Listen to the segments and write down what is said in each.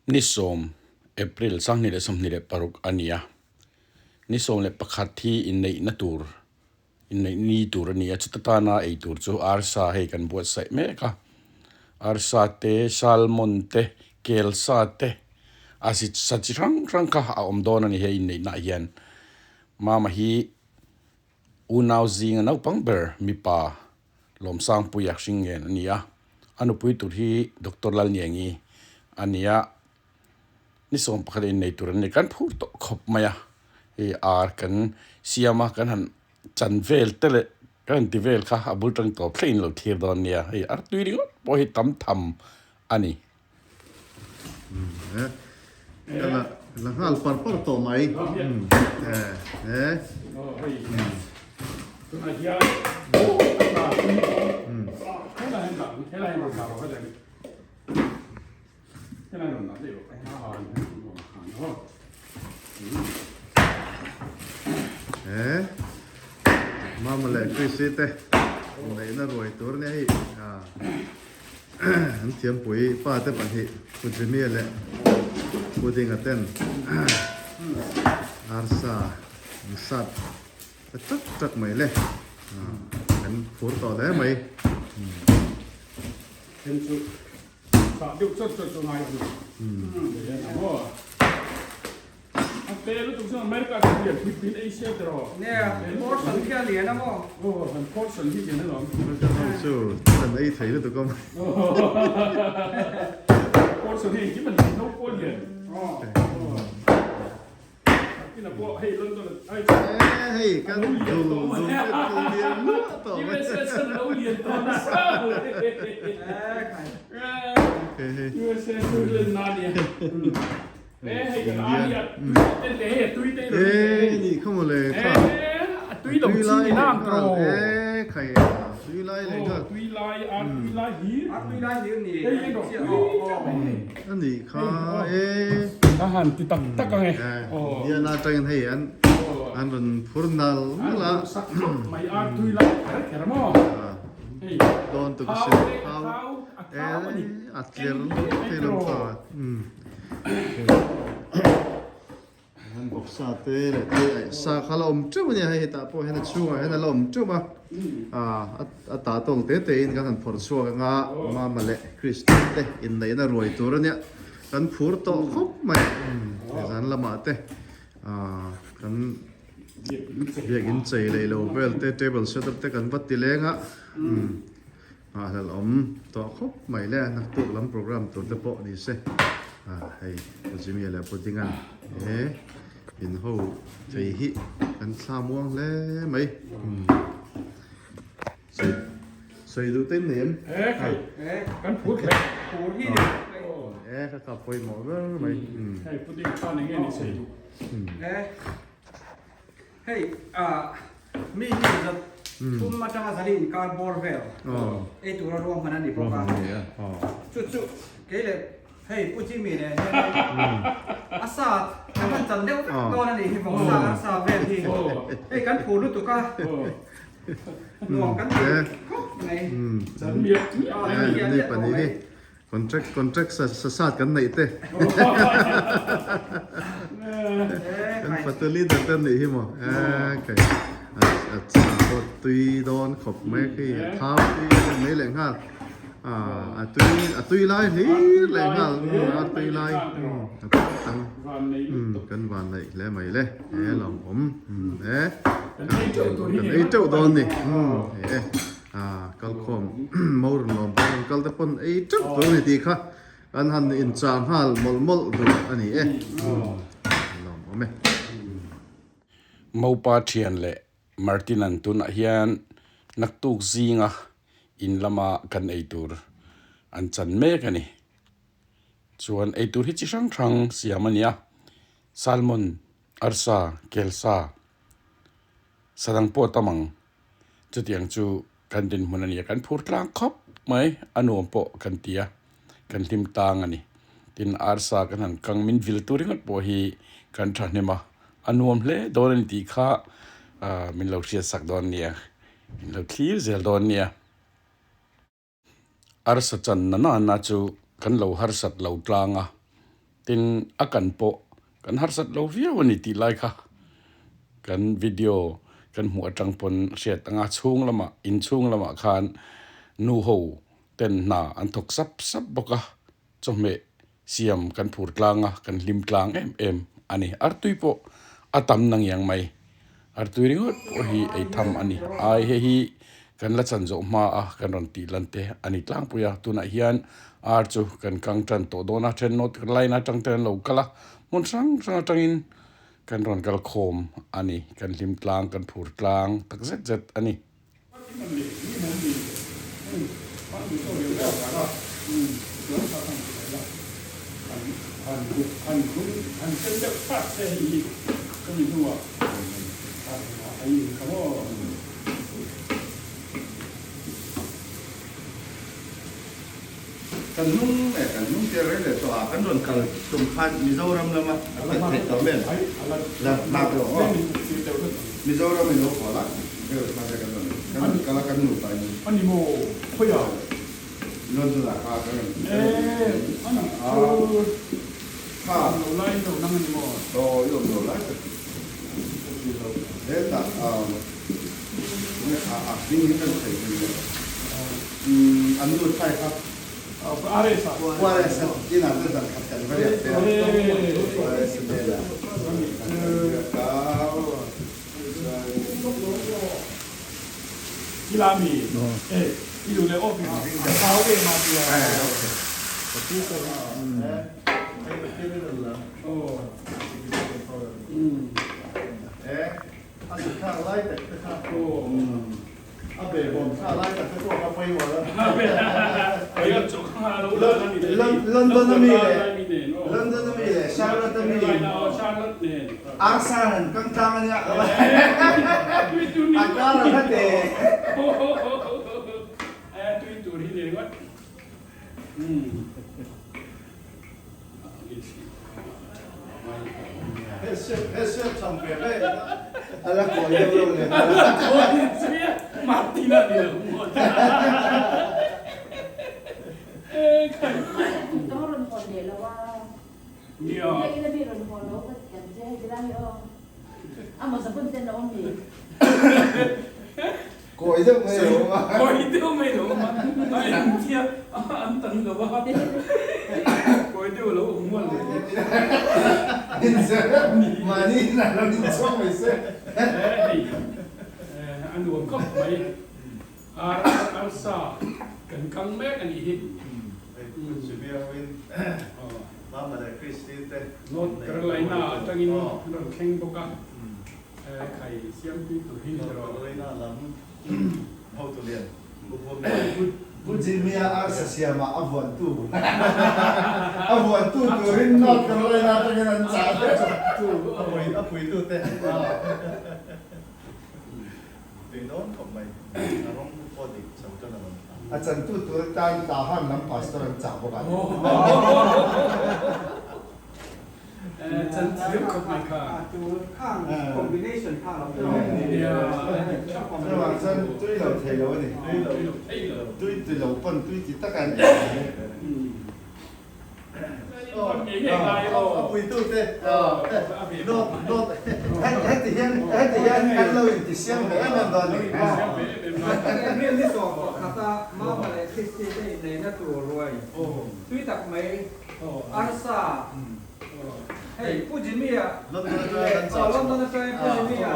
Ni sawm, April, 2026 a ni a. Ni 11 hi inneihna tur, inneih ni tur a ni a. Chuta tana ei tur chu arsa hei kan buatsaih mek a. Arsa te, salmon te, kelsa te, a si sa chi hrang hrang kha a awm dawn a ni hei inneihnaah hian. Mama hi unau zinga naupang ber mipa Lawmsangpuia hring ngen a ni a, a nupui tur hi Doctor Lalniangi a ni a, ni 11 a innei tur an ni. Kan phur tawh khawp mai a, hei ar kan siam a, kan han chan vel te leh kan han ti vel kha a bul tang tawp thleng in lo thlir dawn nia, hei ar tui ringawt pawh hi tam tham a ni. La la nghal par par tawh mai e e Mama leh Chrissy te neihna ruai tur nia hei An thiampui pa te pahnih Pu Jimmy-a leh Pu Dinga ten arsa an sat ta chak chak mai le. Kan phur tawh hle mai. Then chu sah deuh chawt chawt chu ngai a ni. A te lutuk chuan America chu lian pui puiin ei sia tiraw? Nia, portion khi a lian a maw? Aw, han portion hi lian alawm. Chu an ei thei lutuk a maw? Portion hi engkim a lian, no pawh a lian. Aw. Ina pawh hei London ai chu. Eh hei kan dul dul te chu lian luah tawh mai. USA chuan a lo lian tawh nasa mai. USA chu len na nia. E nih kha mawle kha tui lai leh nghal e khai a tui lai leh nghal a nih kha e Indiana atangin hei an an rawn phur nal nal a dawn tuk a sin e a tler thei lo kha. Han bawksa te leh te sa kha la awm teuh a nia hei hetah pawh hian a chhungah hian a la awm teuh a ah a ta tawng te te in kan han phawrh chhuak anga mama leh Christian te inneihna ruai tur a nia kan phur tawh khawp mai zan lamah te ah kan biakin chei leh lo vel te table setup te kan va ti leng a. Nghahhlelh awm tawh khawp mai le, naktuk lam program tur te pawh ni se. Ah hei Pu Jimmy leh Pu Dingan he in ho thei hi kan thla muang hle mai. Sawi sawi duh te in nei em? E khai kan phur hle. Phur hi ni. E ka kap pawimawh ber mai. Hei Pu Ding khan enge ni sawi duh? E Hei ah mi hi zat thum atanga zali inkar bawr vel ei tura ruahman a ni bawk a, chu chu kei leh hei Pu Jimmy nen hian a sa kan han chan deuh vek dawn a nih hi vawng sa a sa vel hi hei kan phur lutuk a nuam kan ti khawp mai. Chan miah miah mai pahnih hi Contract contract sa sa sat kan neih te kan fatu leader te an nih hi maw eh kai a a sa pawh tui dawn khawp mai khi a thau tui em mai leh nghal ah a tui a tui lai hlir leh nghal a tui lai a tang kan van neih hle mai le he lawmawm eh kan ei teuh dawn ni e. Ah kalkhawm mo rawn lawm pawh rawn kal te pawn ei teuh tur a ni tih kha kan han inchah nghal mawlh mawlh duh a ni e. Lawm awm e. Mopa thian leh Martin an tunah hian naktuk zinga in lama kan ei tur an chan mek a ni. Chuan ei tur hi chi hrang hrang siam a ni a, salmon, arsa, kelsa, sadang pawh a tam ang. Chutiang chu kan dinhmun a ni a, kan phur tlang khawp mai, a nuam pawh kan ti a, kan hlim tang a ni. Tin, arsa kan han kang min vil tur ringawt pawh hi kan thahnem a, a nuam hle dawn a ni tih kha min lo hriatsak dawn nia, min lo thlir zel dawn nia. Arsa chan na nana chu kan lo harsat lo tlang a. Tin, a kan pawh kan harsat lo viau a ni tih lai kha kan video kan hmuh atang pawn hriat anga chhung lamah inchhung lamah khan nu ho ten hna an thawk sap sap bawk a, chawhmeh siam kan phur tlang a, kan hlim tlang em em a ni. Artui pawh a tam na ngiang mai, artui ringawt pawh hi ei tham a ni. Ai hei hi kan la chan zawh hma a kan rawn tih lan te a ni tlangpui a, tunah hian ar chu kan kang tan tawh dawn a, then North Carolina atang ten an lo kal a, hmun hrang hrang atangin kan rawn kal khawm a ni, kan hlim tlang, kan phur tlang tak zet zet a ni. Kan hnung leh kan hnung tir reng leh tawh a, kan rawn kal tum khan Mizoram lama a pet theih tawh em? La hnak lo aw. Mizoram in lo haw la, vel kha te kan rawn kan rawn kal a kan nupa in. Ani maw khawi a? London ah kha kan rawn Ani chu kha lo lai lo nang ani maw? Aw i awm lo lai tak hetah a hming hi kan sawi thei lo. An nu thlai kha Quaresa inah te zan khat kan va riak ve a, Quaresa hnenah kan kan riak a. A suthlak lai tak te kha. A behbawm thla lai tak te pawh kha pawimawh a. London a mi leh London a mi leh Charlotte a mi Arsa an kang tlang a nia. A kar a hla te. A la kawi deuh lo leh nghal a. Kawi deuh mai lo awm a. Kawi deuh mai lo awm a. A engtia an tan lo a. Kawi deuh lo awm mual lo. Mahni in a lo in chhuak mai se. Hei a nuam khawp mai. Arsa kan kang mek a nih hi. North Carolina atangin an rawn thleng bawk a. Khai siamtui tur hi ni rawh. Pu Jimmy-a arsa siamah a vuantu a vuantu turin North Carolina atangin an chah vek. A puitu te. A chantu tur tan Tahan lam pastor an chah bawk a. Chan thiam khawp mai kha. Chuvang chuan tui lo thei lo a ni. Tui ti lo pawn tui ti tak a an ei mai. A puitu te heti hian heti hian kan lo inti siam ve em em dawn a ni. Tui tak mai Arsa hei Pu Jimmy-a London atangin Pu Jimmy-a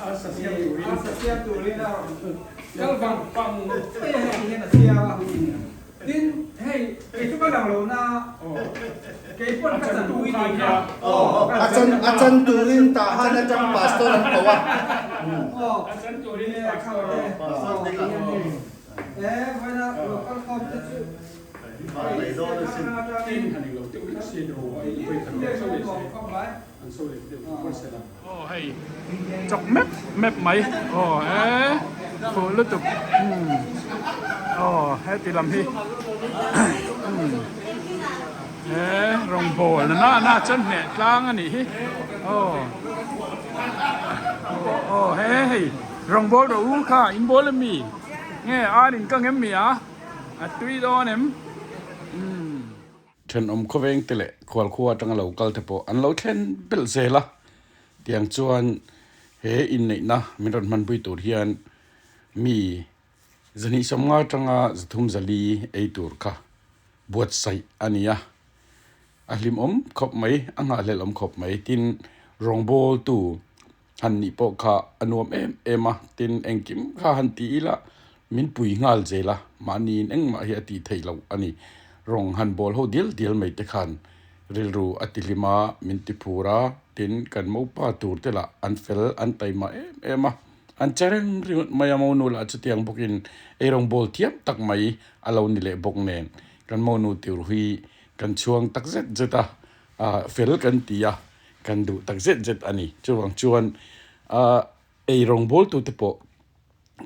arsa siam turin a rawn kal vang vang mai a hei hian a siam a tin hei kei chu ka lang lo na kei pawn ka chan pui tih kha a chan turin tah han atang pastor an ko a a chan turin pastor e vawiina local khawm te chu Aw hei chawk mep mep mai aw he fuh lutuk aw heti lam hi he rawngbawl na na chuan hneh tlang a nih hi aw aw he hei rawngbawl rawh u kha in bawl ami nge ar in kang em mi a. A tui dawn em? Umm. Thenawm khawveng te leh khualkhua atanga lo kal te pawh an lo thlen belh zel a. Tiang chuan he inneihna min rawn hmanpui tur hian mi zahnih sawmnga atanga zathum zali ei tur kha buatsaih a ni a. A hlimawm khawp mai, a nghahhlelh awm khawp mai. Tin, rawngbawltu han nih pawh kha a nuam em em a, tin engkim kha han ti ila min pui nghal zel a, mahniin engmah hi a tih theih loh a ni. Rawng han bawl ho dial dial mai te khan rilru a ti hlim a, min ti phur a, tin kan mopa tur te lah an fel an taima em em a, an che reng ringawt mai a, monu lah chutiang bawkin eirawng bawl thiam tak mai a lo ni leh bawk nen kan monu tur hi kan chhuang tak zet zet a, fel kan ti a. Kan duh tak zet zet a ni. Chuvang chuan ei rawngbawltute pawh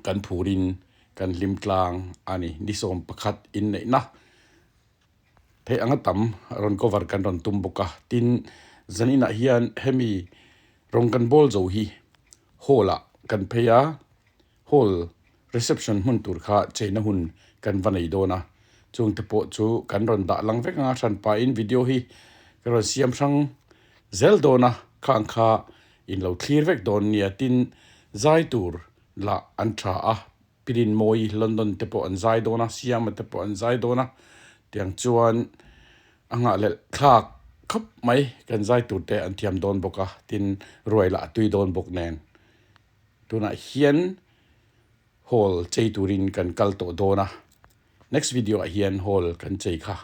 kan phurin kan hlim tlang a ni. Ni 11 inneihna theih anga tam rawn cover kan rawn tum bawk a. Tin, zaninah hian hemi rawng kan bawl zo hi hall ah kan phei a. Hall reception hmun tur kha cheina hun kan va nei dawn a, chungte pawh chu kan rawn dah lang vek anga hran pahin video hi ka rawn siam hrang zel dawn a, khang kha in lo thlir vek dawn nia tin zai tur lah an tha a, Pirinmawi London te pawh an zai dawn a, Siama te pawh an zai dawn a, tiang chuan a nghahhlelh thlak khawp mai kan zai tur te an thiam dawn bawk a, tin ruai lah a tui dawn bawk nen. Tunah hian hall chei turin kan kal tawh dawn a, next video ah hian hall kan chei kha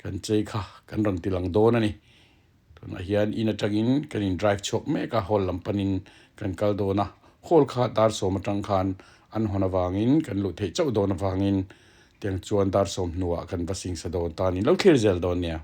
kan chei kha kan rawn ti lang dawn a ni. Tunah hian in atangin kan in drive chhuak mek a, hall lam panin kan kal dawn a, hall kha dar sawm atang khan an hawn avangin kan luh theih chauh dawn avangin tiang chuan dar sawm hnuah kan va singsa dawn ta a ni. Lo thlir zel dawn nia.